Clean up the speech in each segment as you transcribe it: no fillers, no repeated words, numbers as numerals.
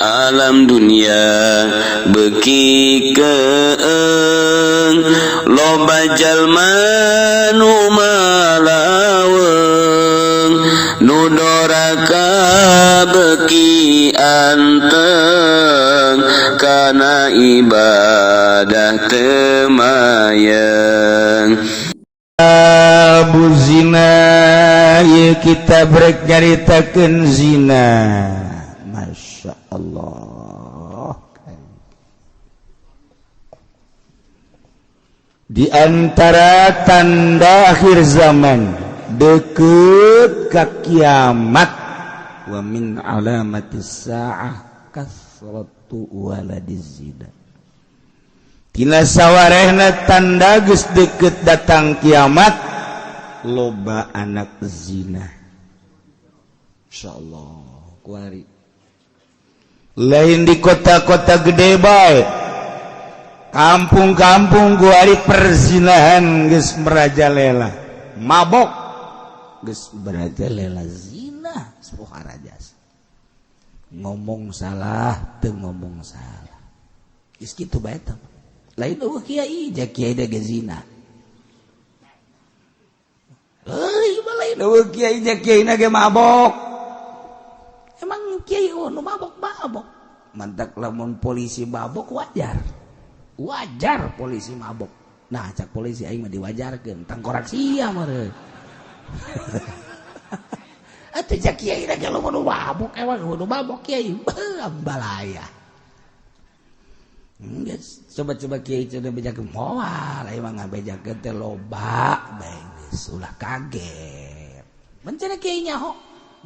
Alam dunia beuki keeng, loba jalma nu malaweung, nu doraka beuki anteng, kana ibadah teu mayeng. Abu zina ye, kita brek nyaritakeun zina. Masya Allah, di antara tanda akhir zaman, deket ka kiamat, wa min alamatis saah kasratu waladiz zina. Tina sawarehna tanda geus deket datang kiamat, loba anak zina. Insyaallah kuari lain di kota-kota gede bae, kampung-kampung kuari perzinahan geus merajalela, mabok geus merajalela, zina raja, ngomong salah teu ngomong salah geus kitu bae teh. Lain eueuh kiai, ja kiai da ge zina. Euy, lain eueuh kiai, ja kiai na ge mabok. Emang kiai nu mabok mabok? Mantak lamun polisi mabok wajar. Wajar polisi mabok. Nah, cak polisi aing mah diwajarkeun, tangkorak sia meureun. Atuh ja kiai na ge nu mabok, emang nu mabok kiai balaya. Coba-coba kiai cenah bejakeun moal, emang ngabejakeun teh loba bae geus, ulah kaget. Bencana kiai nyaho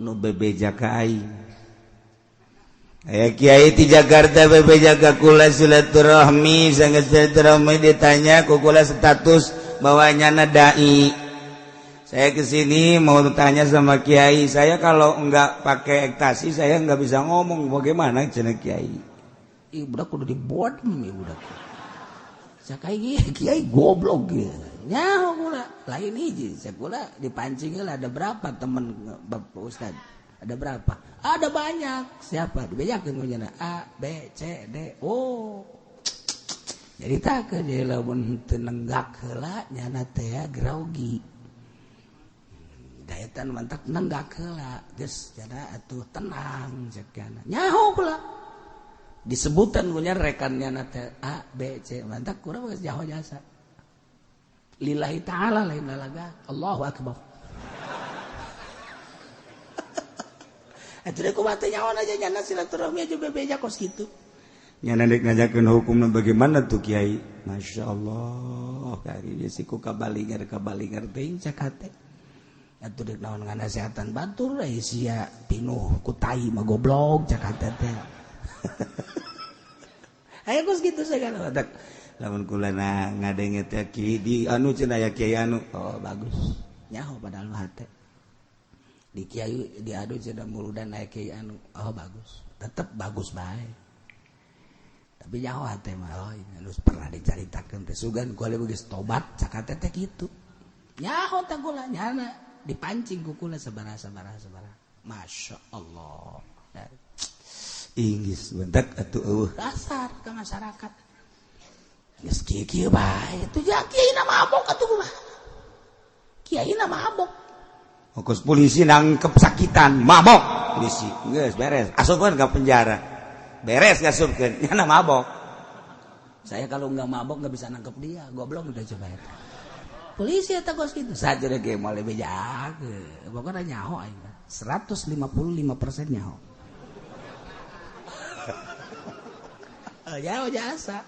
nu bebeja ka aing. Aya kiai di Jakarta bebeja ka kula silaturahmi, sangat silaturahmi, ditanya ku kula status bahwa nyana dai. Saya kesini mau tanya sama kiai, saya kalau enggak pakai ekstasi saya enggak bisa ngomong, bagaimana cenah kiai? Ih, budak kudu dibodem ya budak. Cak aing kiai goblok ge. Nyaho kula, lain hiji, cek kula dipancing heula, ada berapa temen Bapak Ustad? Ada berapa? Ada banyak. Siapa? Dibejakeun ku nyana A, B, C, D. Oh. Jadi tak ke dia lamun teu nenggak heula nyana teh grogi. Daetan mantak nenggak heula, geus nyana atuh tenang cek nyana. Nyaho kula. Disebutan punya rekannya nate A B C, mantak kurang geus nyaho jasa. Lillahi ta'ala lain lalaga. Allahu akbar. Atuh kumaha teh nyaho aja nyana silaturahmi aja bebeja kos kitu. Nyana dek ngajakeun hukumna bagaimana tuh kiai? Masya Allah, kari ieu siku kabalingar kabalingar teuing cak hate. Atuh dek naon nganasehatan batur euy sia pinuh ku tai mah goblok cak hate teh. Ayo kos gitu segala batak. Lamun kula na ngadenge teh ki di anu cenah aya kiai anu, oh bagus. Nyaho padahal mah hate. Di kiai diadu cenah muludan aya kiai anu, oh bagus. Tetep bagus bae. Tapi nyaho hate mah, oh anu pernah dicaritakeun teh sugan kula geus tobat cak hate teh kitu. Nyaho teh kula nyana dipancing ku kula sabaraha sabaraha sabaraha. Masya Allah. Inggris bentak atuh eueuh dasar ke masyarakat. Geus kieu-kieu bae atuh ja kiai na mabok atuh kumaha. Kiai na mabok. Ongkos polisi nangkep sakitan mabok polisi. Geus beres, asupkeun ka penjara. Beres ngasupkeun, nyana mabok. Saya kalau enggak mabok enggak bisa nangkep dia, goblok udah coba eta. Polisi eta kos kitu. Saja ge moal bejakeun. Pokona nyaho aing mah. 155% nyaho. Jauh jasa.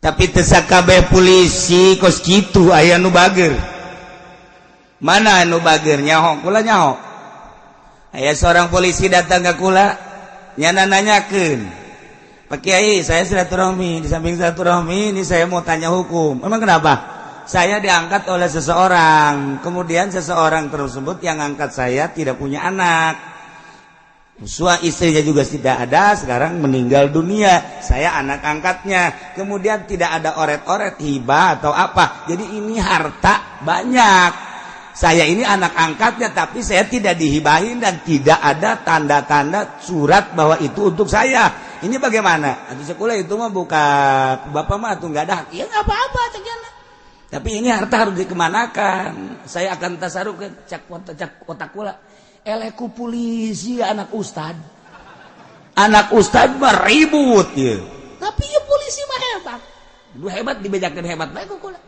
Tapi teu sakabeh polisi kos kitu, aya nu bager. Mana anu bager nyaho kula nyaho. Aya seorang polisi datang ka kula, nyana nanyakeun. Pak Kiai, saya silaturahmi, di samping silaturahmi ini saya mau tanya hukum. Emang kenapa? Saya diangkat oleh seseorang, kemudian seseorang tersebut yang angkat saya tidak punya anak. Sua istrinya juga tidak ada, sekarang meninggal dunia. Saya anak angkatnya. Kemudian tidak ada oret-oret hibah atau apa. Jadi ini harta banyak. Saya ini anak angkatnya, tapi saya tidak dihibahin dan tidak ada tanda-tanda surat bahwa itu untuk saya. Ini bagaimana? Atau sekolah itu mah bukan bapak mah tuh nggak ada hak. Ya nggak apa-apa, cek. Tapi ini harta harus dikemanakan. Saya akan tasaruf ke cak cak otak kula. Eleku polisi anak ustad. Anak ustad mah ribut ya. Tapi ya polisi mah hebat. Du hebat dibejakeun hebat bae ku kula.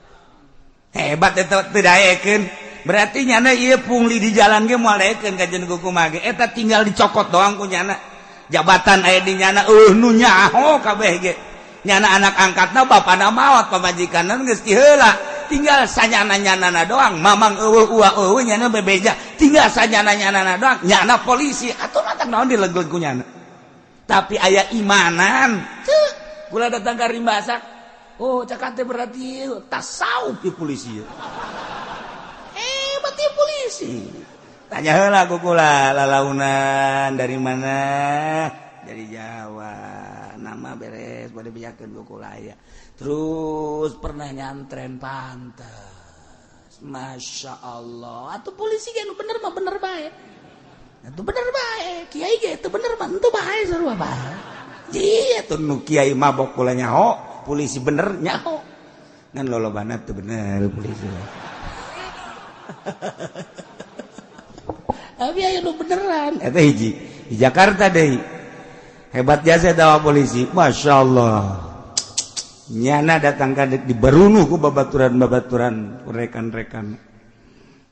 Hebat eta teu daekeun. Berarti nyana ieu pungli di jalan ge moal daekeun kajen ku kumaha ge. Eta tinggal dicokot doang ku nyana. Jabatan aya di nyana eueuh nu nyaho kabeh ge. Nyana anak angkatna bapana maot pamajikanna geus tiheula. Tinggal sanyana-nyanana doang. Mamang eueuh uwa eueuh nyana bebeja. Tinggal sanyana-nyanana doang. Nyana polisi atuh matak naon dilegleg ku nyana. Tapi aya imanan. Ceu, kula datang ka Rimbasak. Oh, cakate berarti tasawuf di polisi. Hebat di polisi. Tanya heula ku kula, lalaunan dari mana? Dari Jawa. Nama beres, bade bejakeun ku kula aya. Terus pernah nyantren pantes. Masya Allah. Atuh polisi ge nu bener mah bener bae. Atuh bener bae. Kiai ge teu bener mah henteu bae sarua bae. Ji atuh nu kiai mabok kula nyaho. Polisi bener nyaho ngan lolobana teu bener polisi. Tapi aya nu beneran eta hiji di Jakarta deui hebat jasa eta polisi, Masya Allah. Nyana datang ka di barunuh ku babaturan-babaturan rekan-rekan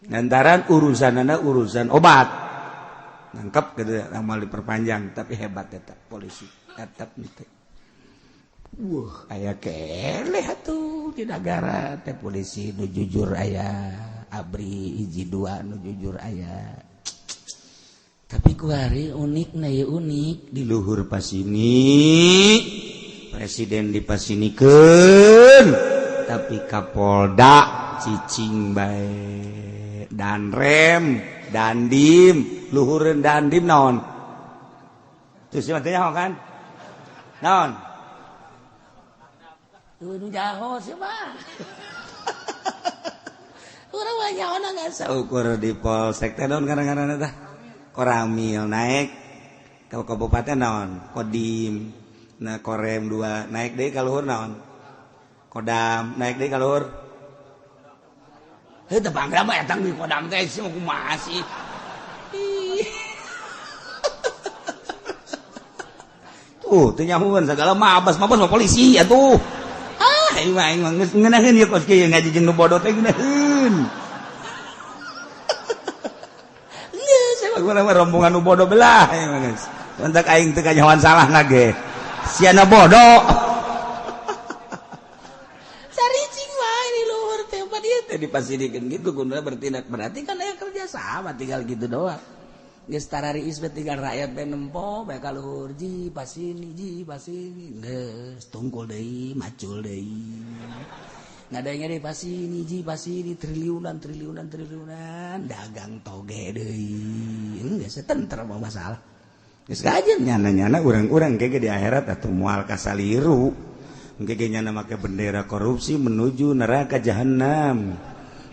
lantaran urusanana urusan obat nangkep gitu moal diperpanjang, tapi hebat eta polisi tetep teu. Wah, aya keleh atuh di negara teh polisi nu jujur aya, ABRI hiji dua nu jujur aya. Tapi kuari unik na ya unik di luhur pasini, presiden dipasinikeun, tapi Kapolda cicing bae, Danrem, Dandim, luhureun Dandim naon? Terus mah teh nyaho kan? Naon? Nu jaho sih mah. Urang mah nyaona geus saukur di polsek teh naon ngaran-ngaranna tah? Koramil naik ke kabupaten naon? Kodim. Nah Korem 2 naik deui ka luhur naon? Kodam naik deui ka luhur. Heuh teu bangga mah eta di Kodam teh sih kumaha sih. Tuh teu nyahueun sagala mabas-mabas mah polisi atuh. Aing mah geus ngeunaheun ieu kos kieu ngaji jeung nu bodoh teh ngeunaheun. Geus saya mah rombongan nu bodoh belah aing mah geus. Entak aing teu kanyahoan salahna ge. Siana bodoh. Caricing wae di luhur teh pan ieu teh dipasidikeun kitu kuduna bertindak berarti kan aya kerja sama tinggal gitu doang. Geus tarariis bae tinggal rakyat bae nempo bae ka luhur ji pasini geus tungkul deui macul deui. Ngadanya deui pasini ji pasini triliunan triliunan triliunan dagang toge deui. Geus tentrem mah masalah. Geus kajen nyana-nyana urang-urang ge di akhirat atuh moal kasaliru. Engke ge nyana make bendera korupsi menuju neraka jahanam.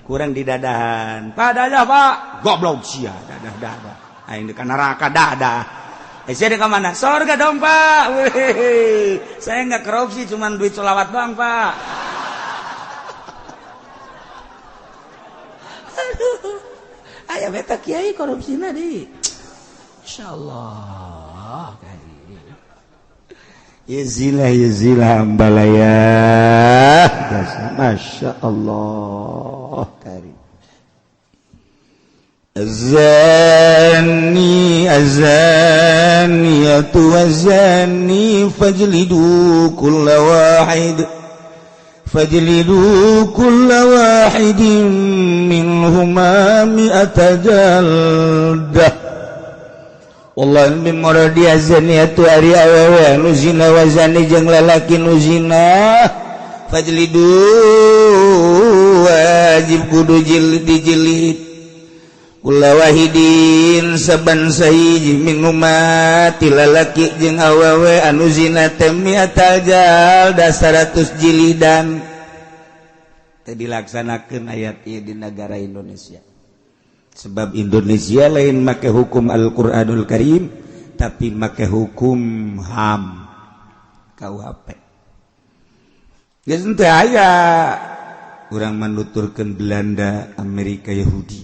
Kurang didadahan. Padadah Pak, goblok sia dadah-dadah. Aing di neraka dadah. Saya di mana? Sorga dong Pak. Wih, saya nggak korupsi, cuman duit sholawat doang Pak. Aduh, ayah beta kiai korupsi di. Insyaallah. Yezilah yezilah ambalaya. Masya Allah. Karim. الزاني الزانية والزاني فاجلدوا كل واحد منهما 100 جلدة. والله min muradi azaniyatu ari awewe nu zina wa zani jeung lalaki nu zina fajlidu wajib kudu jilid dijilid kula wahidin saban sahiji minuma ti lalaki jeung awewe anu zina teh mi'atal jalda 100 jilidan. Teh dilaksanakeun ayat ieu di negara Indonesia. Sebab Indonesia lain make hukum Al-Qur'anul Karim tapi make hukum HAM KUHP. Geus teu aya urang menuturkeun Belanda, Amerika, Yahudi.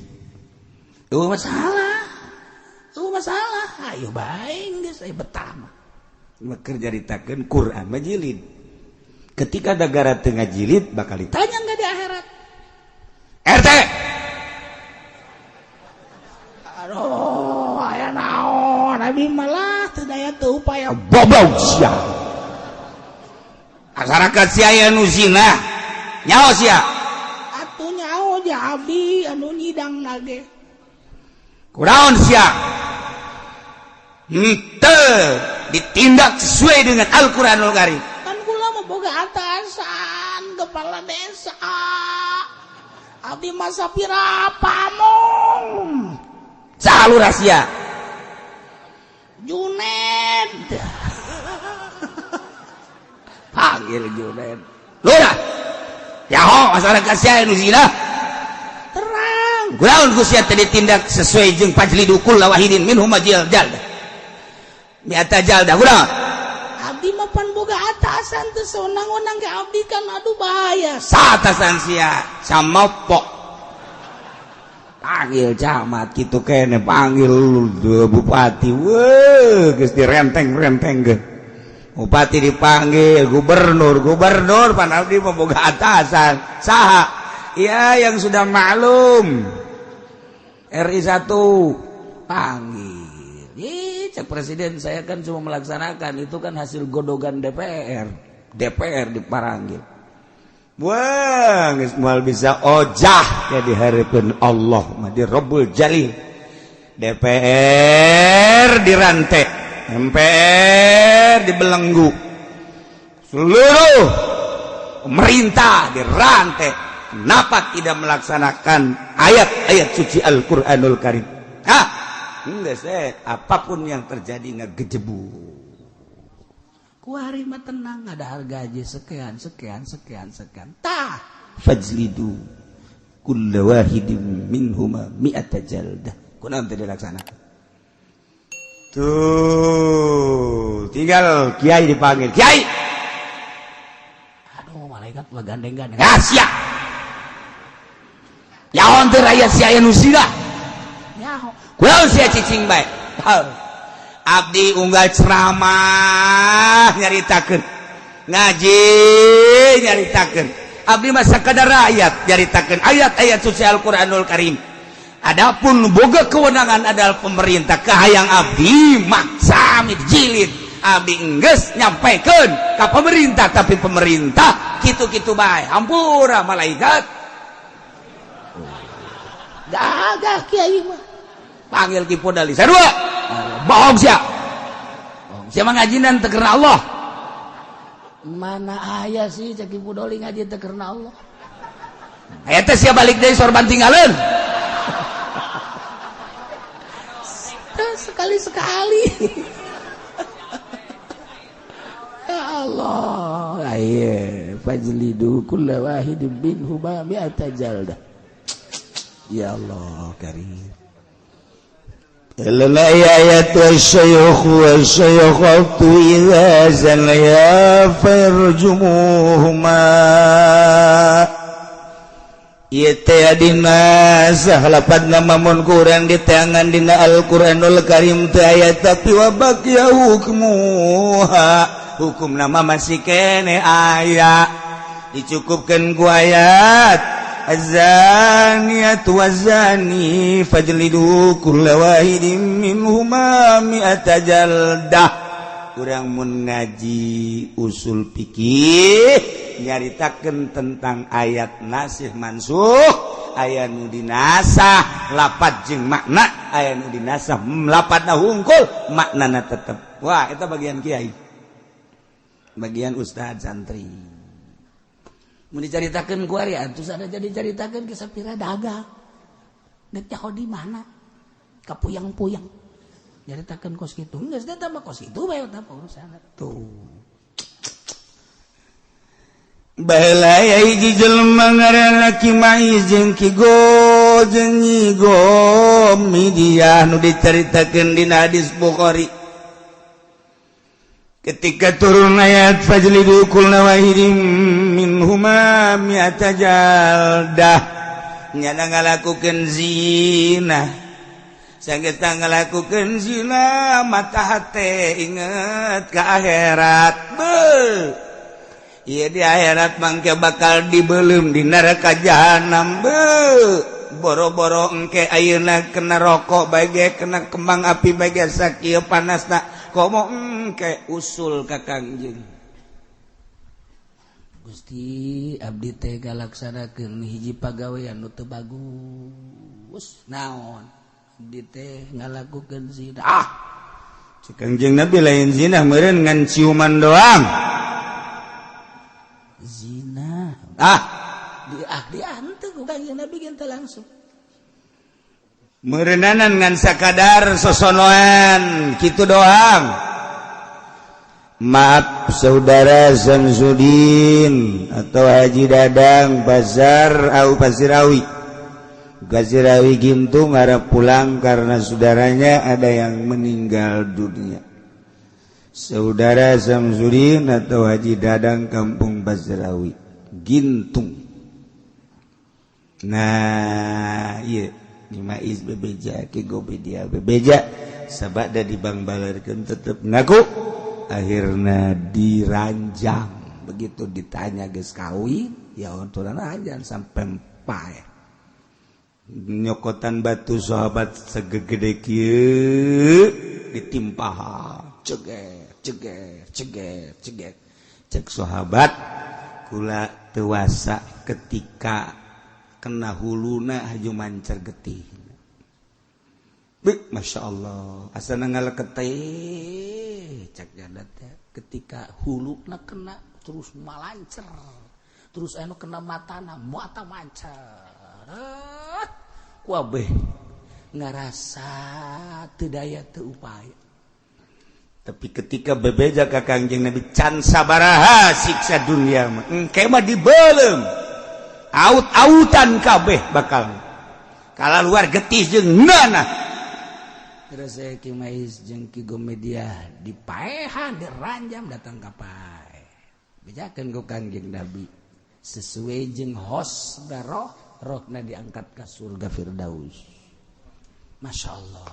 Eueuh masalah. Eueuh masalah. Ayo bae geus aya betah mah. Keur caritakeun Quran mah jilid. Ketika negara tengah jilid bakal ditanya enggak di akhirat. RT. Aduh, aya naon? Abi malah teu daya teu upaya boblog sia. Masyarakat sia aya nu zina. Nyaho sia. Atuh nyaho ja abdi anu nyidang nage. Kunaon sia? Henteu ditindak sesuai dengan Al-Qur'anul Karim. Kan kula mah boga atasan kepala desa. Abdi masa pira pamong. Saha lurah sia? Juned. Panggil Juned. Lurah. Yaho masyarakat sia nu zina. Terang. Kunaon ku sia teu ditindak sesuai jeung fajlidu kulla wahidin minhum jaldah. Mi'ata jaldah kunaon? Abdi mah pan boga atasan teu sewenang-wenang ge abdi kan aduh bahaya. Sa atasan sia samopok. Panggil camat kitu kene, panggil bupati. Weuh, geus direnteng-renteng ge. Bupati dipanggil, gubernur, gubernur pan abdi mah boga atasan. Saha? Ya yang sudah maklum. RI 1 panggil. Ih, cek presiden saya kan cuma melaksanakan, itu kan hasil godogan DPR. DPR diparanggil. Wah, geus moal bisa ojah ya dihareupeun Allah mah di Rabbul Jalil. DPR dirantai, MPR dibelenggu. Seluruh pemerintah dirantai. Kenapa tidak melaksanakan ayat-ayat suci Al-Qur'anul Karim? Hah? Geus apapun yang terjadi ngagejebu. Kuari mah tenang, ada harga gaji sekian sekian sekian sekian. Tah, fajlidu kulla wahidin minhuma mi'ata jaldah. Kunaon teu dilaksanakan? Tuh, tinggal kiai dipanggil. Kiai. Aduh, malaikat mah gandeng-gandeng. Ah, sia. Nyaho teu rakyat sia anu zina. Nyaho. Kunaon sia cicing bae? Abdi unggal ceramah nyaritakeun, ngaji nyaritakeun. Abdi mah sakadar rakyat nyaritakeun ayat-ayat suci Al-Qur'anul Karim. Adapun boga kewenangan adalah pemerintah, kahayang abdi maksa jilid. Abdi enggeus nyampaikan ka pemerintah, tapi pemerintah kitu-kitu bae. Hampura malaikat. Gagah kiai mah. Panggil Ki Podali. Sarua. Bohong sia. Bohong sia mah ngajinan teu karena Allah. Mana aya sih cek Ki Podali ngaji teu karena Allah. Eta sia balik deui sorban tinggalin. Sekali-sekali. Ya Allah. Aye, fajlidu kulla wahidin minhuma mi'ata jaldah. Ya Allah karim. La ayatu asy-syayukhu wasy-syaykhatu idza zalaya farjumuhuma. Ieu teh dina sahlapatna mamun kurang diteangan dina Al-Qur'anul Karim teh aya tapi wa baqiya hukmuha. Hukum nama masih kene aya. Dicukupkeun ku ayat Az-zaniyatu waz-zani fajlidu kulla wahidin minhuma mi'ata jaldah. Urang mun ngaji usul fikih nyaritakeun tentang ayat nasih mansuh, aya nu dinasah lapat jeung makna, aya nu dinasah lapatna hungkul maknana tetep. Wah, eta bagian kiai. Bagian ustad santri. Mun dicaritakeun ku ari atuh sada jadi caritakeun ke sapira dagang. Dek nyaho di mana? Kapuyang-puyang. Nyaritakeun kos kitu. Geus teh mah kos kitu bae eta urusan tuh. Baheula hiji jelema ngaranna Ki Maiz jeung Ki Goy. jeung Nyi Gomidiyah nu dicaritakeun dina hadis Bukhari. Ketika turun ayat fajlidu kulla wahidin minhuma mi'ata jaldah, nyana ngalakukeun zina, sanggeus ngalakukeun zina mata hate inget ka akhirat. Beuh, ieu di akhirat mangke bakal dibeuleum di neraka jahanam. Beuh, boro-boro engke ayeuna kena rokok bae ge, kena kembang api bae ge sakieu panasna, komo engke usul ka Kangjeng Gusti abdi teh ngalaksanakeun hiji pagawean nu teu bagus. Naon? Abdi teh ngalakukeun zina. Ah, Cek Kangjeng Nabi lain zina meureun ngan ciuman doang. Zina. Ah, di ah dianteu ku Kangjeng Nabi ge teh langsung. Meureunnanan ngan sakadar sosonoan kitu doang. Maaf saudara Samsudin atau Haji Dadang Bazar au Pasirawi. Pasirawi Gintung harap pulang karena saudaranya ada yang meninggal dunia. Saudara Samsudin atau Haji Dadang Kampung Pasirawi Gintung. Nah, iya Maiz bebeja ki Gobedia bebeja sabada dibangbalarkeun tetep ngaku, akhirnya diranjang. Begitu ditanya geus kawin ya ontolan aja sampai paeh. Nyokotan batu sahabat segede kieu ditimpah ceger ceger ceger ceger. Cek sahabat kula tewasa ketika kena huluna haju mancar getih. Bik, Masya Allah asana ngaleket teh cek janda teh ketika huluna kena terus malancer, terus anu kena matana mata mancar, kuabeh ngarasa teu daya teu upaya. Tapi ketika bebeja ka Kangjeng Nabi can sabaraha siksa dunia mah engke mah dibeuleum aut-autan kabeh bakal kala luar getih jeung ngeunah. Terus saya Ki Mais jeung Ki Gomedia dipaehan diranjam datang ka paeh bejakeun ku Kangjeng Nabi sesuai jeung hos roh rohna diangkat ka surga Firdaus. Masya Allah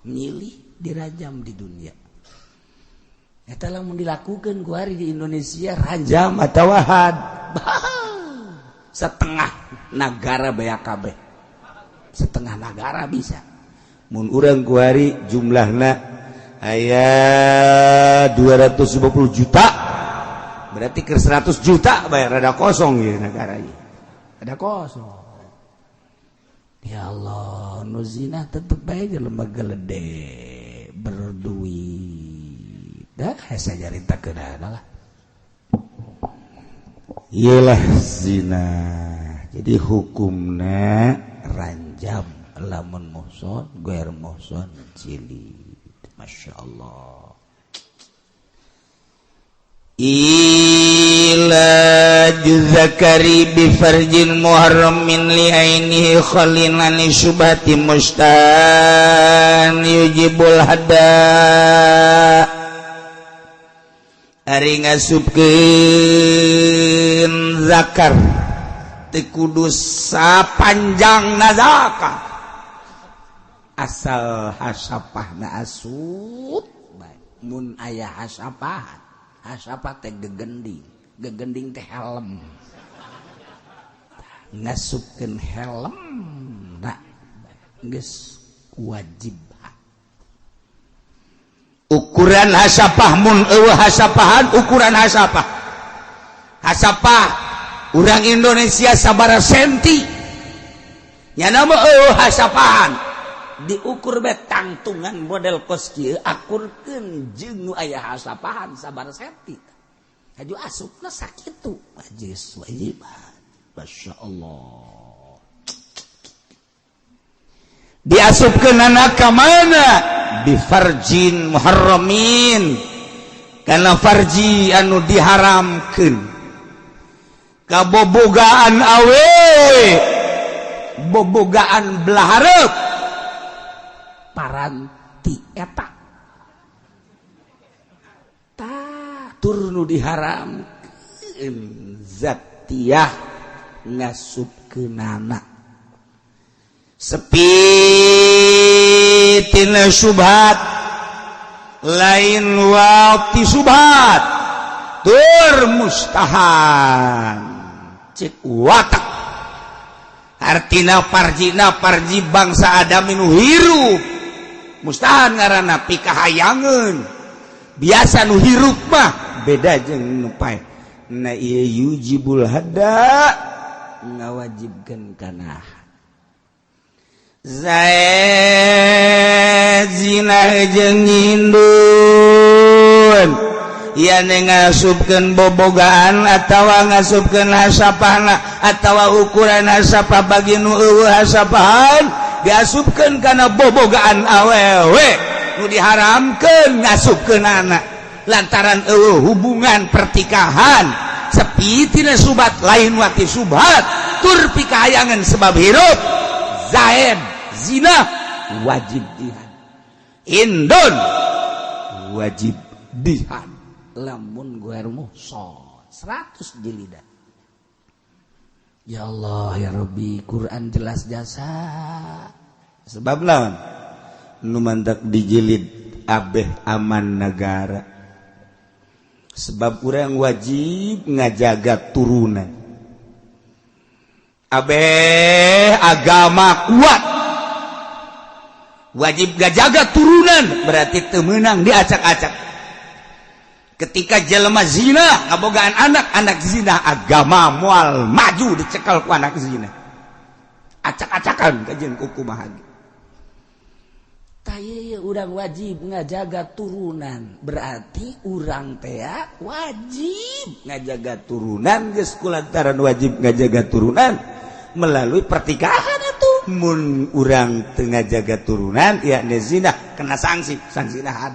milih dirajam di dunia. Eta lamun dilakukeun ku hari di Indonesia ranjam atawa had setengah nagara bea kabeh, setengah nagara bisa. Mun urang kuari jumlahna aya 250 juta berarti ke 100 juta bayar rada kosong ya negara ieu. Rada kosong. Ya Allah, nu zina tetep bae jelema gelede berduit. Dah hese nyaritakeun lah. Iyalah zina. Jadi hukumna ranjam lamun muhson, gair muhson jilid. Masya Allah. Ila zakari bi farjin muharramin li ainihi khalilan li syubhati mustan yujibul hada. Ari ngasupkeun zakar teu kudu sapanjangna zakar, asal hasapahna asup bae. Mun aya hasapahan, hasapah teh gegending, gegending teh helm, ngasupkeun helm na geus wajib. Ukuran hasapah mun eueuh hasapahan ukuran hasapah. Hasapah urang Indonesia sabaraha senti nya mah eueuh hasapahan diukur bae tangtungan model kos kieu akurkeun jeung nu aya hasapahan sabaraha senti haju asupna sakitu wajib wajib. Masya Allah. Diasupkeun anak ka mana? Bi farjin muharramin, kana farji anu diharamkeun, kabobogaan awewe Bobogaan belah hareup paranti eta tah tur nu diharamkeun zatiyah ngasupkeunana sepi tina subhat lain waqti subhat tur mustahan cek watak artina parjina parji bangsa Adam nu hirup mustahan ngaranna pikahayangeun biasa nu hirup mah beda jeung nu paeh na ieu yujibul hadda ngawajibkeun kana zaid zina jeung nyindun yen ngasupkeun bobogaan atawa ngasupkeun hasapahna atawa ukuran hasapah bagi nu eueuh hasapahan diasupkeun kana bobogaan awewe nu diharamkeun ngasupkeun anak lantaran eueuh hubungan pertikahan sepi tina subat lain wati subhat tur pikahayangan sebab hirup zaid zina wajib dihad indun wajib dihad lamun guer muhson 100 jilidan. Ya Allah ya Rabbi, Quran jelas jasa sebab lawan nu mantak dijilid abeh aman negara sebab urang wajib ngajaga turunan abeh agama kuat wajib ngajaga turunan berarti teu meunang diacak-acak. Ketika jelema zina ngabogaan anak, anak zina agama moal maju dicekal ku anak zina acak-acakan kajian kuku mahagi. Tah ieu urang wajib ngajaga turunan berarti urang teh wajib ngajaga turunan geus kulantaran wajib ngajaga turunan melalui pertikahan atuh mun urang teu ngajaga turunan yakni zina kena sanksi, sanksina had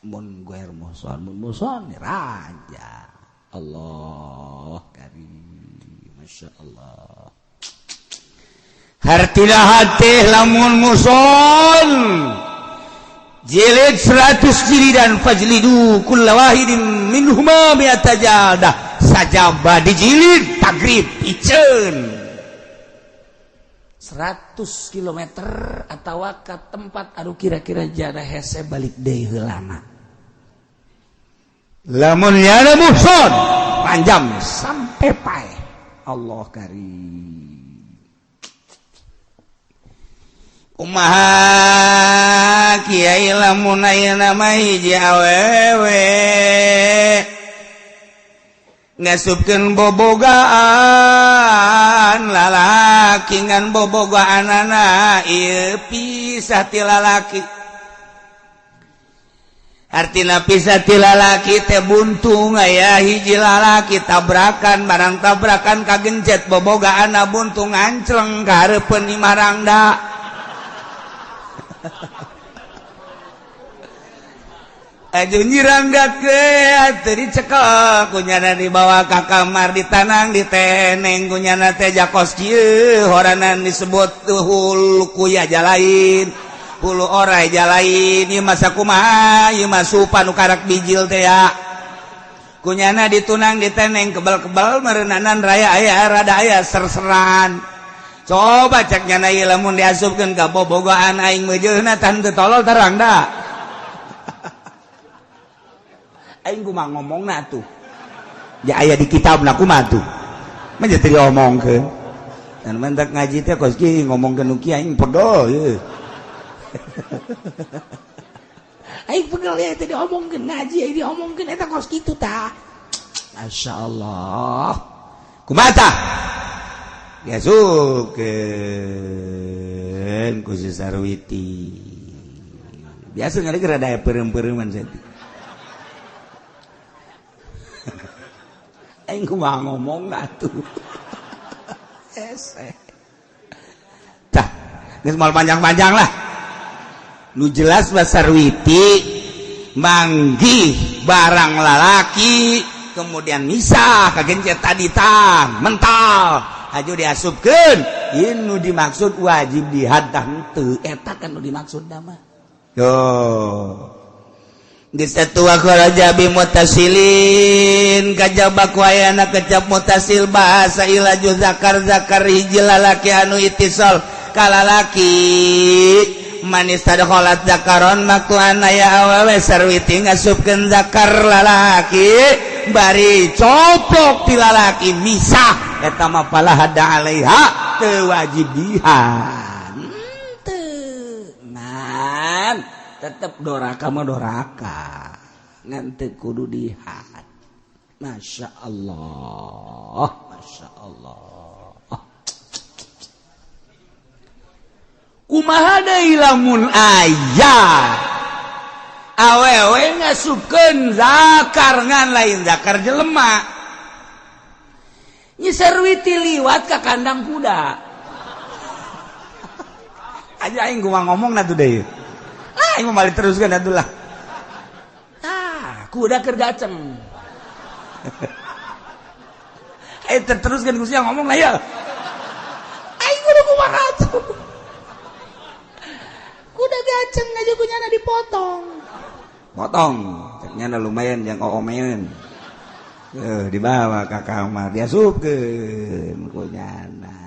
mun guer muhson, mun muhson raja. Allah karim, masya Allah. Hartina hati lamun muhson jilid 100 jilidan fajlidu kulla wahidin minhuma mi'ata jaldah sajaba dijilid tagrib iceun 100 km atawa ka tempat anu kira-kira jada hese balik deui heulana. Lamun yana muhson panjang sampai paeh. Allah karim. Kumaha kiai lamun ayeuna mah hiji awewe ngasupkeun bobogaan lalaki ngan bobogaanana ieu pisah ti lalaki. Artina pisah ti lalaki teh buntung aya hiji lalaki tabrakan barang tabrakan kagencet bobogaanna buntung ancleng ka hareupeun imah rangda. Aduh nyirangga ke teu dicekel kunyana dibawa ka kamar ditanang diteneng kunyana teh jakos kieu horanan disebut hulu kuya jalain hulu orai jalain ieu masa kumaha ieu mah supa nu karak bijil teh ya kunyana ditunang diteneng kebal-kebal meureunanan raya aya rada aya serseran coba cek nyana ieu lamun diasupkeun ka bobogohan aing meujeuna tah teu tolol terang da. Aing kumaha ngomongna atuh ya aya di kitabna kumaha tuh mah teu diomongkeun dan mentak ngaji teh kos kieu ngomongkeun nu kieu aing pegel ieu. Aing pegel ya teu diomongkeun ngaji aing diomongkeun eta kos kitu tah. Masyaallah. Kumaha tah? Diasupkeun ku si Sarwiti. Biasa ngari rada peureum-peureuman saeutik. Aing kumaha ngomong atuh. Hese. Tah, geus moal panjang-panjang lah. Nu jelas mah Sarwiti manggih barang lalaki kemudian misah kagencet tadi tang mental Haju diasupkeun. Ieu nu dimaksud wajib dihad tah henteu, eta kan nu dimaksud mah. Yo. Geus tua kharaja bi mutasilin kajaba ku ayana kecap mutasil bahasa ilaju zakar zakar hiji lalaki anu itisal kalalaki manis tadkhalat zakaron maktuan aya awewe sarwiti ngasupkeun zakar lalaki bari coplok ti lalaki misah eta mah falahada alaiha teu wajib dihan teu ngan tetep doraka mah doraka ngan teu kudu dihad. Masya Allah, Masya Allah. Kumaha deui lamun aya awewe ngasupkeun zakar ngan lain zakar jelema, Nyi Sarwiti liwat ka kandang kuda. Aja aing kumaha ngomong na tuh deui. Aing mau balik teruskan atuh lah. Ah, kuda keur gaceng. Eh teruskan ku sia ngomong lah ya. Aing kudu kumaha atuh. Kuda gaceng aja ku nyana dipotong. Potong, cek nyana lumayan jang oomeun. Dibawa ka kamar diasupkeun ku nyana.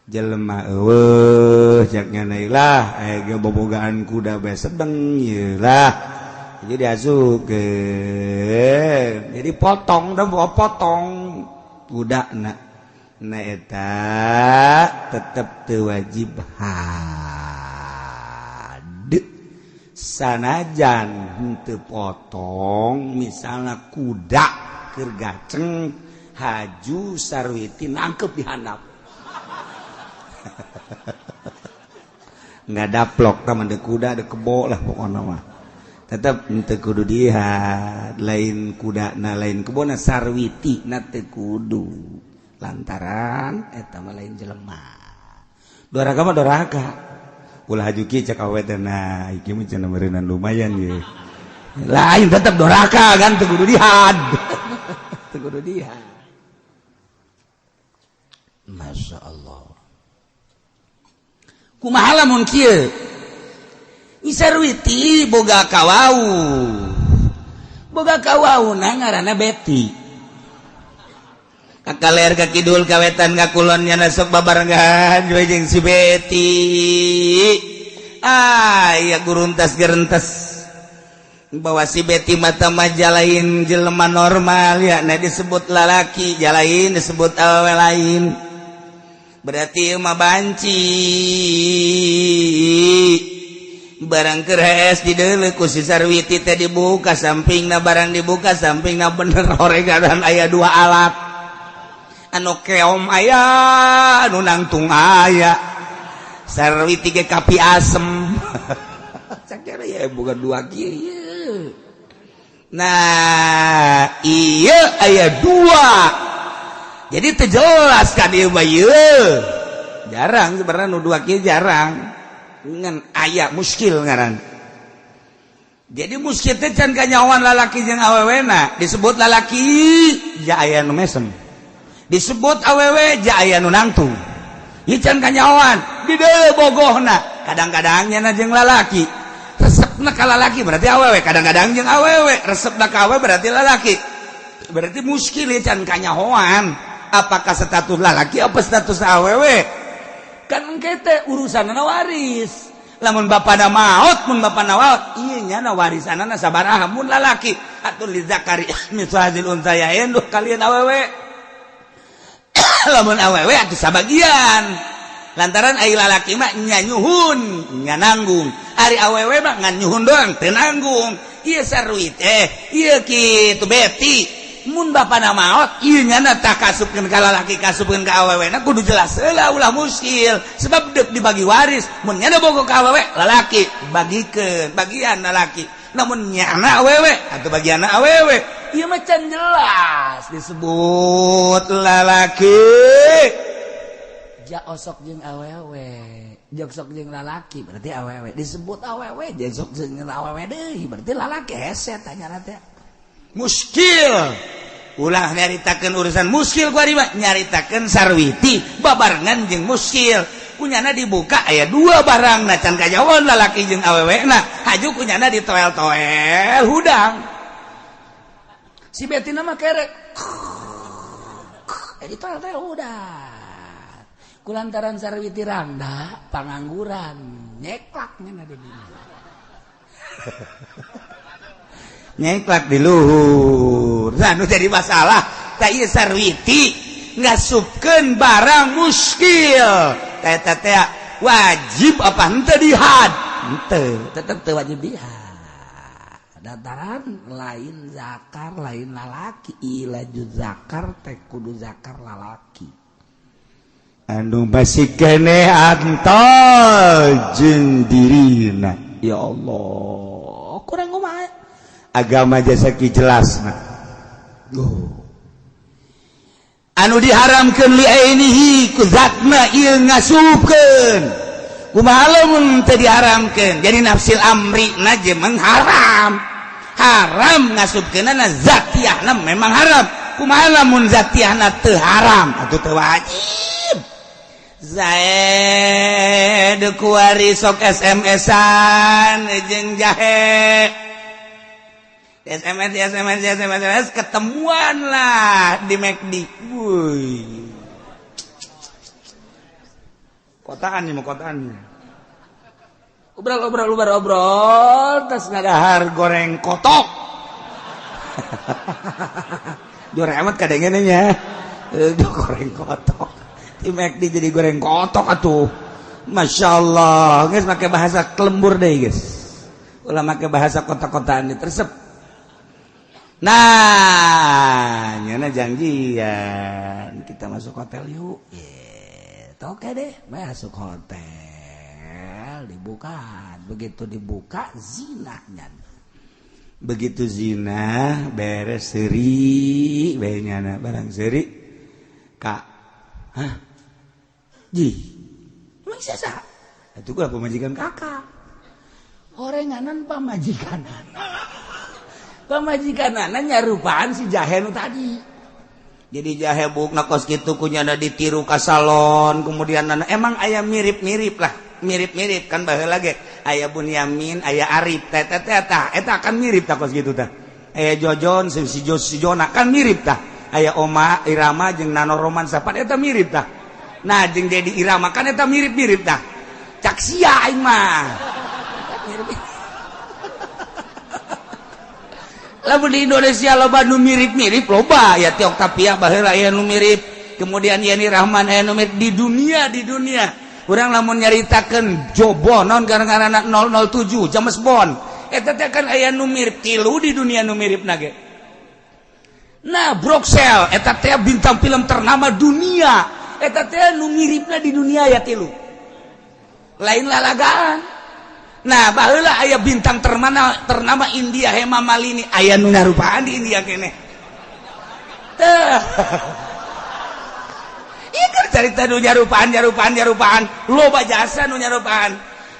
Jelema eueuh cek nyana lah aya ge bobogaan kuda bae sedeng ieu lah. Jadi diasupkeun. Jadi potong da bawa potong kudana. Nah eta tetep teu wajib had. Sanajan henteu potong misalna kuda keur gaceng haju Sarwiti nangkep di handap. Nggak daplok taman de kuda de kebo lah pokokna mah. Tetep henteu kudu dihad, lain kuda na lain kebo na Sarwiti na teu kudu. Lantaran eta mah lain jelema. Doraka mah doraka. Ulah haju kieu cek awe teh nah iki mah cenah meureunnan lumayan ye. Lain tetep doraka kan teu kudu dihad. Teu kudu dihad. Masya Allah. Kumaha lamun kieu? Nyi Sarwiti boga kawau. Boga kawauna ngaranna Beti. Kakaler ka kidul ka wetan ka kulon nya sok babarengan jeung si Beti. Ah, iya guruntas gerentes. Bahwa si Beti mata mah jalain jelema normal ya, nah disebut lalaki, jalain disebut awewe lain. Berarti mah banci. Barang keres di deuleu ku si Sarwiti teh dibuka sampingna, barang dibuka sampingna bener horegadan aya dua alat. Anu keom aya, anu nangtung aya. Sarwiti ge kapi asem. Cakera ya bukan dua kieu. Nah, iya aya dua. Jadi teu jelas kan ieu mah ieu. Jarang sebenarnya nu dua kieu jarang. Ngan aya muskil ngaran. Jadi muskil teh can kanyahoan lalaki jeung awewena, disebut lalaki ja aya nu mesem. Disebut awewe ja aya nu nangtung. Ieu can kanyahoan, di deuleu bogohna. Kadang-kadang nyana jeung lalaki. Resepna ka lalaki berarti awewe, kadang-kadang jeung awewe, resepna ka awewe berarti lalaki. Berarti muskil ieu can kanyahoan. Apakah status lalaki apa status awewe? Kan engke teh urusanna waris. Lamun bapana maot, mun bapana maot, ieu nyana warisanana sabaraha mun lalaki. Atuh li zakari mithlu hadzil unsayain duh kalian awewe. Lamun awewe atuh sabagian. Lantaran ai lalaki mah nya nyuhun, nya nanggung. Ari awewe mah ngan nyuhun doang teu nanggung. Ieu Sarwit ieu kitu Beti. Mun bapana maot ieu nyana tak kasupkeun ka lalaki kasupkeun ka awewena kudu jelas heula ulah muskil sebab deuk dibagi waris. Mun nyana bogo ka awewe lalaki bagikeun bagian lalaki, namun nyana awewe atuh bagian awewe. Ieu mah can jelas disebut lalaki ja osok jeung awewe, jok sok jeung lalaki berarti awewe, disebut awewe jok jeung awewe deui berarti lalaki hese tanya teh muskil. Ulah nyaritakeun urusan muskil ku ari mah, nyaritakeun Sarwiti babarengan jeung muskil. Kunyana dibuka aya dua barang na can kajawon lalaki jeung awewena, haju kunyana ditoel-toel hudang. Si Betina mah kerek. Ditoel-toel hudang. Kulantaran Sarwiti randa pangangguran nyeklak nya di dinya. Nyeklak di luhur. Nah, nu jadi masalah tah ieu Sarwiti ngasupkeun barang muskil. Teh teh wajib apa henteu dihad? Henteu, tetep teu wajib dihad. Dataran lain zakar lain lalaki, ilaju zakar teh kudu zakar lalaki. Anu masih keneh antol jeung dirina. Ya Allah, kurang kumaha? Agama jasa ki jelasna. Oh. Anu diharamkeun li ainihi ku zatna ieu ngasupkeun. Kumaha lamun teu diharamkeun? Jadi nafsil amri na je mengharam. Haram ngasupkeunana zatiahna memang haram. Kumaha lamun zatiahna teu haram atuh teu wajib. Zaid kuari sok SMS-an jeung jahe. SMS SMS SMS ketemuan lah di McD. Wuih. Kotaan nih mau kotaan nih. Obrol obrol obrol obrol tas ngadahar goreng kotok. Jorek amat kadangnya nya. Goreng kotok. Di McD jadi goreng kotok atuh. Masya Allah, guys pakai bahasa kelembur deh guys. Ulah pakai bahasa kota-kotaan ini tersep. Nah, nyana janjian kita masuk hotel yuk. Yeah, oke deh, masuk hotel dibuka. Begitu dibuka zinahnya. Begitu zina beres seri, bae nyana barang seri. Kak, hah? Ji, emang sesa? Itu gua pemajikan kakak. Orenganan pamajikanan. Pamajikanana nyarupaan si jahe nu tadi. Jadi jahe bukna kos kitu kunyana ditiru ka salon, kemudian nana emang aya mirip-mirip lah, mirip-mirip kan baheula ge aya Bunyamin, aya Arif, teh teh teh tah eta kan mirip tah kos kitu tah. Aya Jojon si Jo si Jona kan mirip tah. Aya Oma Irama jeung Nano Roman sapat eta mirip tah. Nah jeung Dedi Irama kan eta mirip-mirip tah. Cak sia aing mah. Mirip. Lamun di Indonesia loba nu mirip-mirip loba ya Tiok Tapia baheula aya nu mirip, kemudian Yani Rahman aya nu mirip di dunia urang lamun nyaritakeun Jobo naon gara-gara 007 James Bond eta teh kan aya nu mirip tilu di dunia nu miripna ge. Nah Bruxelles eta teh bintang film ternama dunia eta teh nu miripna di dunia ya tilu lain lalagaan. Nah baheula aya bintang ternama India Hema Malini aya nu nyarupaan di India keneh. Teh. Ieu keur carita nu nyarupaan loba jasa nu nyarupaan.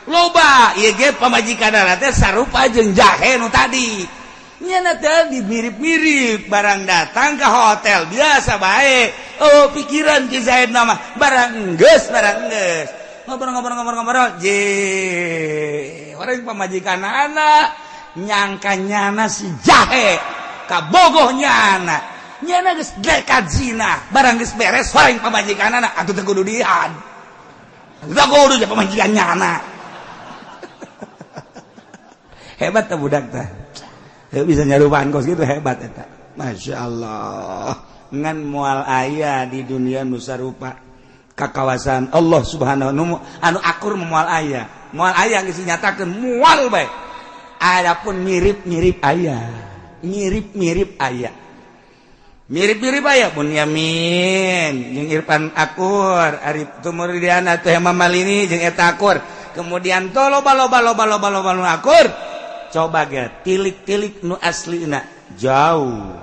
Loba ieu ge pamajikanna teh sarupa jeung jahe nu tadi. Nyana teh dimirip-mirip barang datang ke hotel biasa bae. Oh pikiran Ki Zaid mah barang geus barang geus. Ngobrol-ngobrol je orang pamajikan anak nyangka nyana si jahe kabogoh nyana nyana geus dekat zina barang geus beres orang pamajikan anak atuh teu kudu dihad teu kudu je pamajikan nyana. Hebat teh budak teh bisa nyarupaan kos gitu hebat eta. Masya Allah ngan moal aya di dunia nu sarupa kakawasan Allah subhanahu wa anu akur moal aya geus dinyatakeun moal bae. Adapun mirip-mirip aya, mirip-mirip aya, mirip-mirip aya Bunyamin jeung Irfan akur, Arif Tumurdiana teh Hema Malini jeung eta akur, kemudian to loba loba loba loba loba nu akur. Coba ge tilik-tilik nu aslina jauh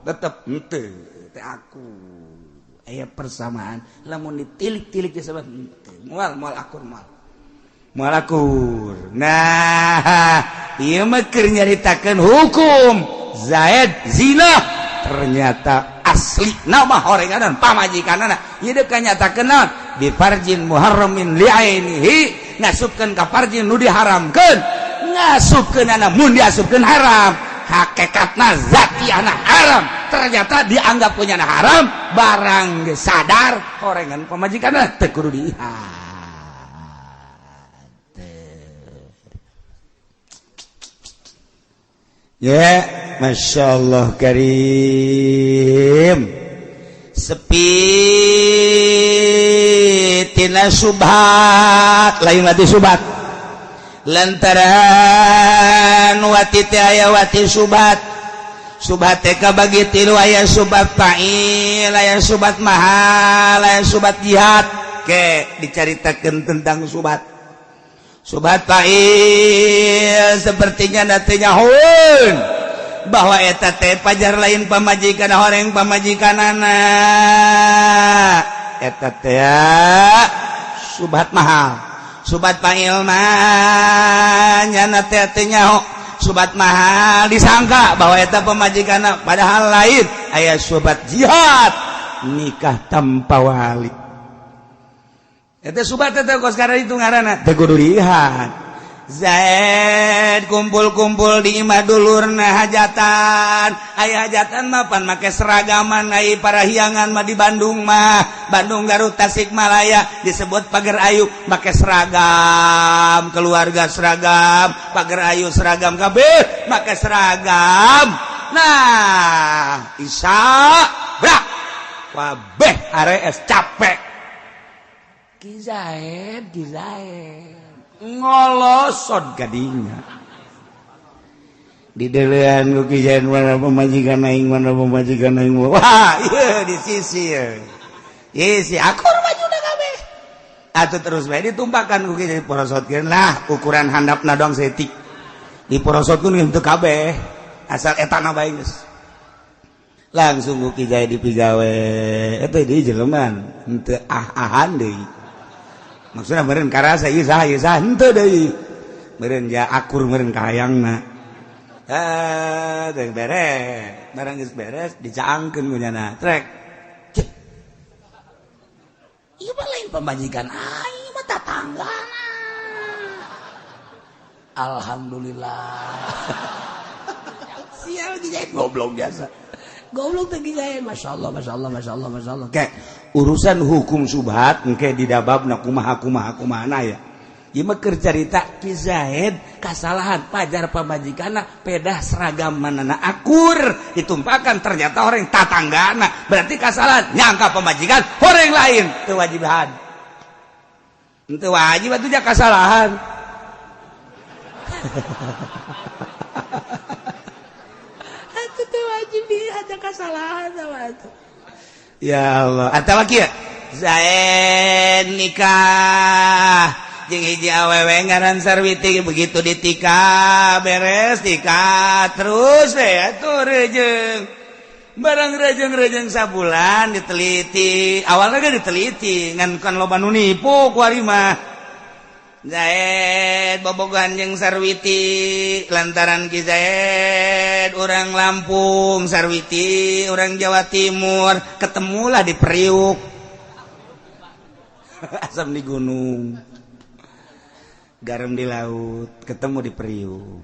tetep henteu teh akur. Aya persamaan lamun ditilik-tilik disebut moal moal akur moal moal akur. Nah ieu mah keur nyaritakeun hukum Zaid zina Ternyata asli nama horenganan pamajikanana. Ieu deuk nyatakeun naon? Bi farjin muharramin li'ainihi, ngasupkeun ka farjin nu diharamkeun. Ngasupkeunana mun diasupkeun haram. Hakikatna zatiana haram. Ternyata dianggap punya haram, barang geus sadar horengan pamajikanna teu kudu diihat. Ya, Masya Allah Karim. Sepi tina subhat, lain wati subhat. Lantaran wati teh aya wati subhat. Subhat teh kabagi tilu, aya subhat fa'il, aya subhat mahal, aya subhat jihad. Ke dicaritakeun tentang subhat. Subhat fa'il sepertinya nantinya hun bahwa eta teh pajar lain pamajikan horeng pamajikanana eta teh subhat mahal. Subhat fa'il mah nyana teh teh nyaho subhat mahal disangka bahwa eta pamajikanna padahal lain. Aya subhat jihad nikah tanpa wali. Eta subhat teh kos karena itu ngaranna teu kudu lihat. Zaid kumpul-kumpul di imah dulurna hajatan. Aya hajatan mah pan make seragaman ai parahiangan mah di Bandung mah. Bandung, Garut, Tasikmalaya disebut Pager Ayu make seragam, keluarga seragam, Pager Ayu seragam kabeh make seragam. Nah, Isa brak kabeh arees capek. Ki Zaid, Ki Zaid ngolosot kadinya di delean ku Ki Zaid mana pamajikan aing, mana pamajikan aing. Wah, ieu di sisi ieu. Isi akur bajuna kabeh. Atuh terus bae ditumpakan ku Ki Zaid porosotkeun lah ukuran handapna doang setik. Diporosotkeun henteu kabeh asal etana bae geus. Langsung ku Ki Zaid dipigawe. Eta deui jelema henteu ah-ahan deui. Maksudnya meureun karasa ieu saha ieu saha henteu deui. Meureun ja akur meureun kahayangna. Teh beres, barang geus beres dicaangkeun ku nyana. Trek. Ieu mah lain pamajikan aing mah tatanggana. Alhamdulillah. Sial Ki Zaid goblok biasa. Goblok teh Ki Zaid, masyaallah masyaallah masyaallah masyaallah. Kayak urusan hukum subhat engke didababna kumaha kumaha kumaha ya. Ieu mah keur carita Ki Zaid kasalahan pajar pamajikanna pedah seragam manana akur ditumpakan ternyata orang tatanggana berarti kasalahan nyangka pamajikan orang lain teu wajiban. Teu wajib atuh ja kasalahan. Atuh teu wajib di aja kasalahan sama atuh. Ya Allah. Atawa kieu Zaid nikah jeung hiji awewe ngaran Sarwiti, begitu ditikah beres nikah terus we atuh rejeung. Barang rejeng-rejeng sabulan diteliti, awalnya ge diteliti ngan kan loba nu nipu ku ari mah. Zaid bobogohan jeung Sarwiti lantaran Ki Zaid urang Lampung, Sarwiti urang Jawa Timur, ketemulah di Priuk. Asam di gunung, garam di laut, ketemu di Priuk.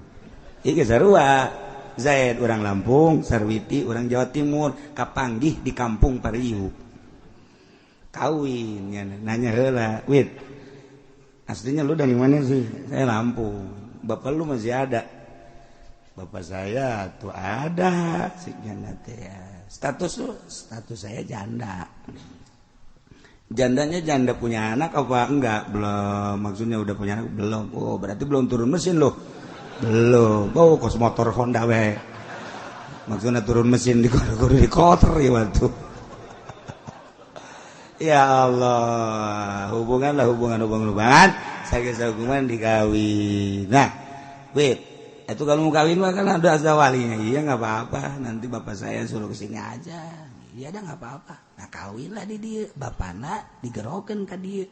Ieu sarua. Zaid urang Lampung, Sarwiti urang Jawa Timur, kapanggih di kampung Priuk. Kawin nya nanya heula, "Wit, aslinya lu dari mana sih?" "Saya Lampung." "Bapak lu masih ada?" "Bapak saya tuh ada." Teh. "Status lu?" "Status saya janda." "Jandanya janda punya anak apa enggak?" "Belum." "Maksudnya udah punya anak?" "Belum." "Oh, berarti belum turun mesin loh." "Belum." "Oh, kos motor Honda we." Maksudnya turun mesin di di kotor ya waktu. Ya Allah, hubungan lah hubungan hubungan hubungan. Saya hubungan dikawin. Nah, wait, itu kalau mau kawin mah kan ada ada walinya. Iya nggak apa-apa. Nanti bapak saya suruh kesini aja. Iya ada nggak apa-apa. Nah kawinlah di dia, bapana digerokin ke dia.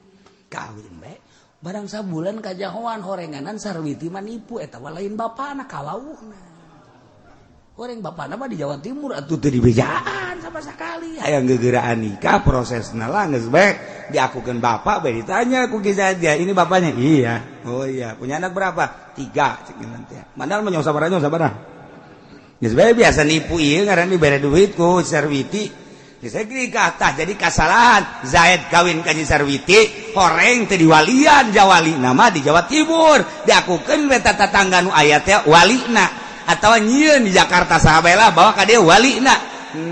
Kawin bae. Barang sabulan kajahoan horenganan Sarwiti mah nipu eta mah lain bapana kawauhna. Orang bapakna mah di Jawa Timur atuh teu dibejaan sama sekali. Hayang gegeraan nikah prosesna lah geus bae diakukeun bapak bae ditanya ku Ki Zaid, ini bapaknya? Iya. Oh iya, punya anak berapa? 3 cek nanti. Mandal mah nyong sabaraha. Geus bae biasa nipu ieu ngaran dibere duit ku Sarwiti. Geus nikah tah jadi kasalahan. Zaid kawin ka Nyi Sarwiti, horeng teu diwalian jawali nama di Jawa Timur. Diakukeun we tatangga nu aya teh walina. Atau nyieun di Jakarta sahabalah bawa ka dia walina.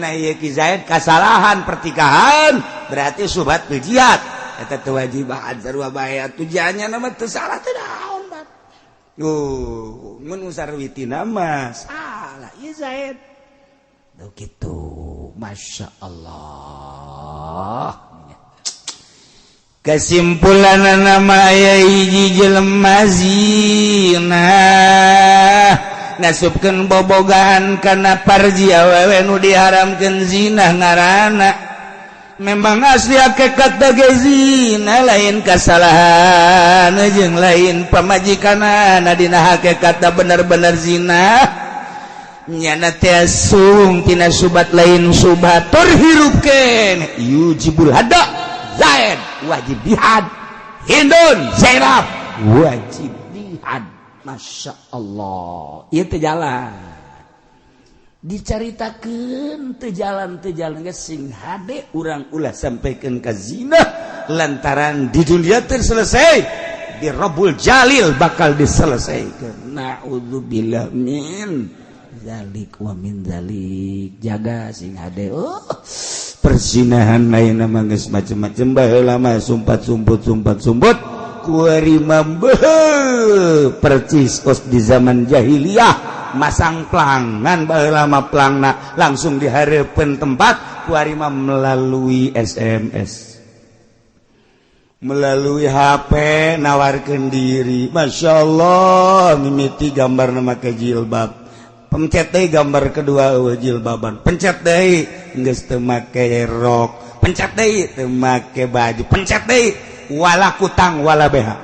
Nah ieu Ki Zaid kasalahan pertikahan berarti subhat bil jihad. Eta teu wajiban sarua bae atuh janya mah teu salah teu naon bat. Mun Sarwiti mah salah ieu Zaid. Tuh kitu, Masya Allah. Kesimpulan nama aya hiji jelema zina ngasupkeun bobogaan kana parji awewe nu diharamkeun zina ngaranna memang asli hakikat ge zina lain kasalahan jeung lain pamajikanana dina hakikat bener-bener zina nyana teh sung tina subat lain subat tur hirupkeun yujibul hada Zaid wajib dihad Hindun Zainab wajib dihad. Masya Allah, ieu teu jalan dicaritakeun teu jalan geus sing hade urang ulah sampaikan ka zina lantaran di dunia teu selesai di Rabbul Jalil bakal diselesaikan. Naudzubillah min zalik wa min zalik, jaga sing hade. Oh, perzinahan lain mah geus macem-macem baheula mah sumpat sumput sumpat sumput kuari percis kos di zaman jahiliyah masang pelangan baheula mah pelangna langsung dihareupeun tempat kuari mah melalui SMS melalui HP nawarkeun diri. Masya Allah mimiti gambar make jilbab pencet deui gambar kedua eueuh jilbaban pencet deui geus teu make rok pencet deui teu make baju pencet deui wala kutang wala beha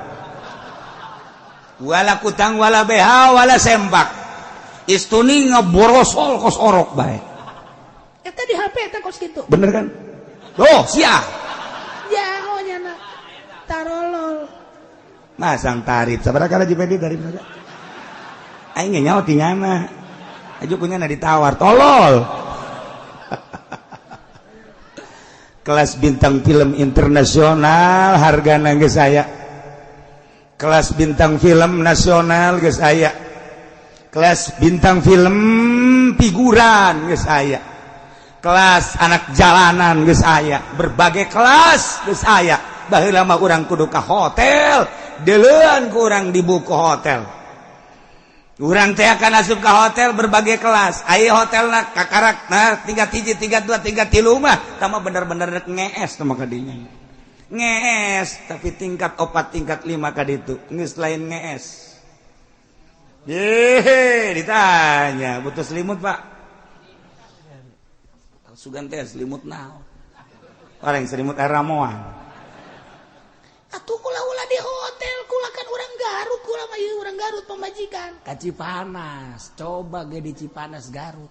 wala kutang wala beha wala sempak istuni ngeborosol kos orok bae eta di HP eta kos kitu bener kan oh sia jaho nyana tarolol masang tarif sabaraha kali JPD tarif saja aing ge nyaho ti nyana aju kunyana ditawar tolol. Kelas bintang film internasional hargana geus aya, kelas bintang film nasional geus aya, kelas bintang film figuran geus aya, kelas anak jalanan geus aya, berbagai kelas geus aya. Baheula mah urang kudu ka hotel, deuleuan ku urang di buku hotel. Urang teh akan asup ka hotel berbagai kelas. Aya hotelna kakarak nah tingkat 1, tingkat 2, tingkat 3 mah tah mah bener-bener rek ngees teh mah kadinya. Ngees tapi tingkat 4, tingkat 5 kaditu geus lain ngees. Yehe, ditanya butuh selimut Pak. Sugan teh selimut naon? Orang selimut ramoan. Atuh kula-ula di hotel, kula kan orang Garut, kula mah ieu orang Garut pamajikan. Ka Cipanas, coba ge di Cipanas Garut.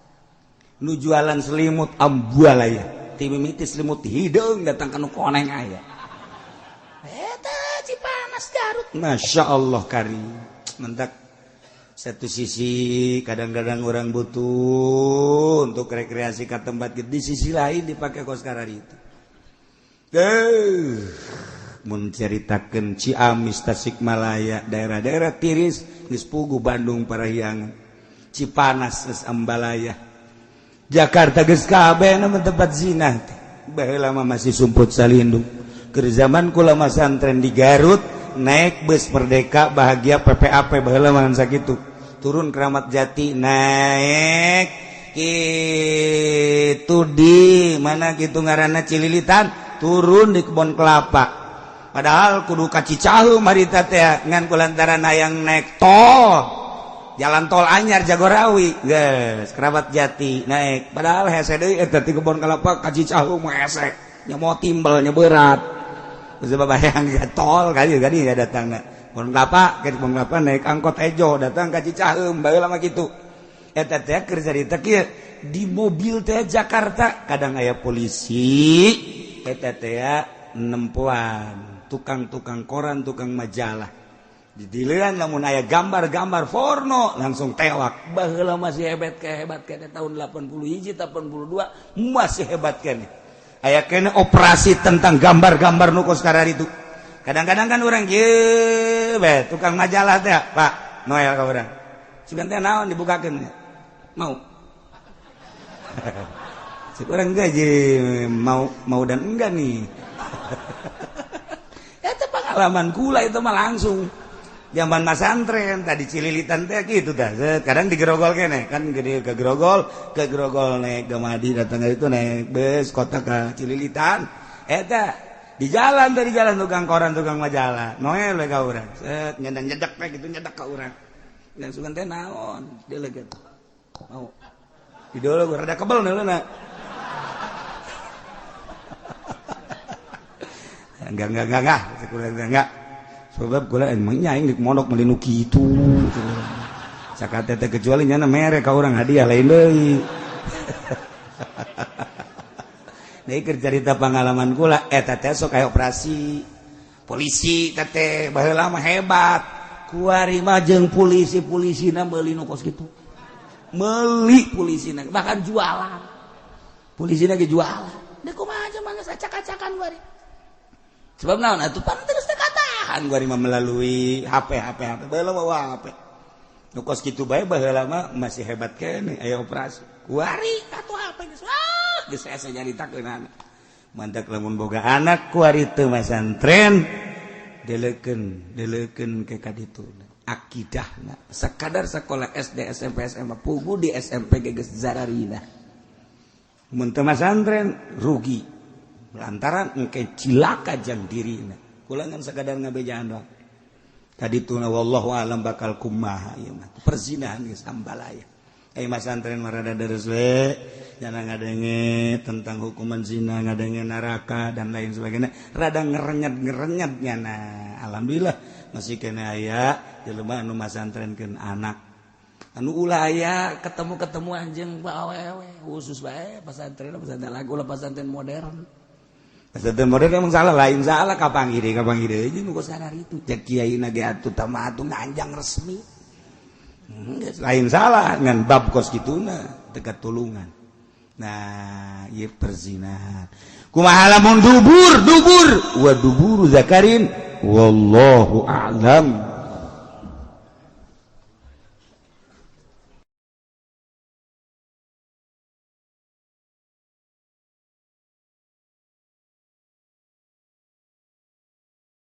Nu jualan selimut ambualaya. Ti mimiti selimut hideung datang ka nu koneng aya. Eta Cipanas Garut. Masya Allah kari. Mentak satu sisi kadang-kadang orang butuh untuk rekreasi ke tempat gitu. Di sisi lain dipakai kos karari itu. Menceritakan Ciamis, Tasikmalaya, daerah-daerah tiris, geus puguh Bandung Parahyangan, Cipanas geus Ambalaya, Jakarta geus kabeh na tempat zina teh. Baheula mah masih sumput salindung. Keur zaman kula masantren di Garut, naik bus Merdeka Bahagia PPAP baheula mah sakitu. Turun Keramat Jati naik kitu di mana kitu ngaranna Cililitan, turun di Kebon Kelapa. Padahal kudu ka Cicaheum harita teh ngan kulantaran hayang naik tol jalan tol anyar Jagorawi geus Keramat Jati naik padahal hese deui eta ti Kebon Kelapa ka Cicaheum mah hese nya mau timbel nya berat geus babayang ka tol kali kali ya datangna Kebon Kelapa ke Kebon Kelapa naik angkot ejo datang ka Cicaheum baheula mah kitu. Eta teh keur carita kieu di mobil teh Jakarta kadang aya polisi eta teh nempoan tukang-tukang koran, tukang majalah. Didiliran lamun aya gambar-gambar porno langsung tewak. Baheula masih hebat hebat kene tahun 80 hiji 82 masih hebat kene. Aya kene operasi tentang gambar-gambar nu kos kararitu. Kadang-kadang kan orang kieu bae tukang majalah teh, Pak Noel ka urang. Sugan teh naon dibukakeun? Mau. Cek urang enggak je mau mau dan enggak nih. Eta pengalaman kula itu mah langsung. Zaman masantren tadi Cililitan teh gitu dah. Kadang digerogol kene kan gede ke Grogol naik ke Madi datang itu naik bus kota ke Cililitan. Eta di jalan tadi jalan tukang koran tukang majalah. Noel we ka urang. Set nyedak nyedak we gitu nyedak ka urang. Dan sugan teh naon? Dia lagi mau. Di dulu rada kebel neuleuh. Enggak. Sebab kula emang nya aing di mondok meuli nu kitu. Sakate teh kecuali nyana mere ka urang hadiah lain deui. Nah, keur carita pengalaman kula eta teh sok aya operasi polisi teh teh baheula mah hebat. Kuari mah jeung polisi-polisina meuli nu kos kitu. Meuli polisina bahkan jualan. Polisina ge jualan. Da kumaha mah geus acak-acakan kuari. Sebab naon atuh pan terus teu katahan kuari mah melalui HP baheula mah HP. Nu kos kitu bae baheula mah masih hebat keneh aya operasi. Kuari atuh HP geus wah geus asa nyaritakeun. Mantak lamun boga anak kuari teu masantren deleukeun ke kaditu akidahna sakadar sekolah SD SMP SMA pugu di SMP ge geus zararina. Mun teu masantren rugi. Lantaran engke cilaka jang dirina. Kula ngan sakadar ngabejaan doang. Kadituna wallahu alam bakal kumaha ieu mah. Perzinahan geus ambalaya. Ai masantren mah rada deres we, jangan ngadenge tentang hukuman zina, ngadenge neraka dan lain sebagainya. Rada ngerenyet-ngerenyet nyana. Alhamdulillah masih kena aya jelema anu masantrenkeun anak. Anu ulah aya ketemu-ketemu anjing awewe khusus bae pesantren pesantren lagu ulah pesantren modern. Pesantren modern emang salah lain salah kapanggih deui nu kos itu cek kiai na ge atuh tama atuh nganjang resmi. Lain salah ngan bab kos kituna teu tulungan. Nah, ieu perzinahan. Kumaha lamun dubur wa duburu zakarin wallahu a'lam.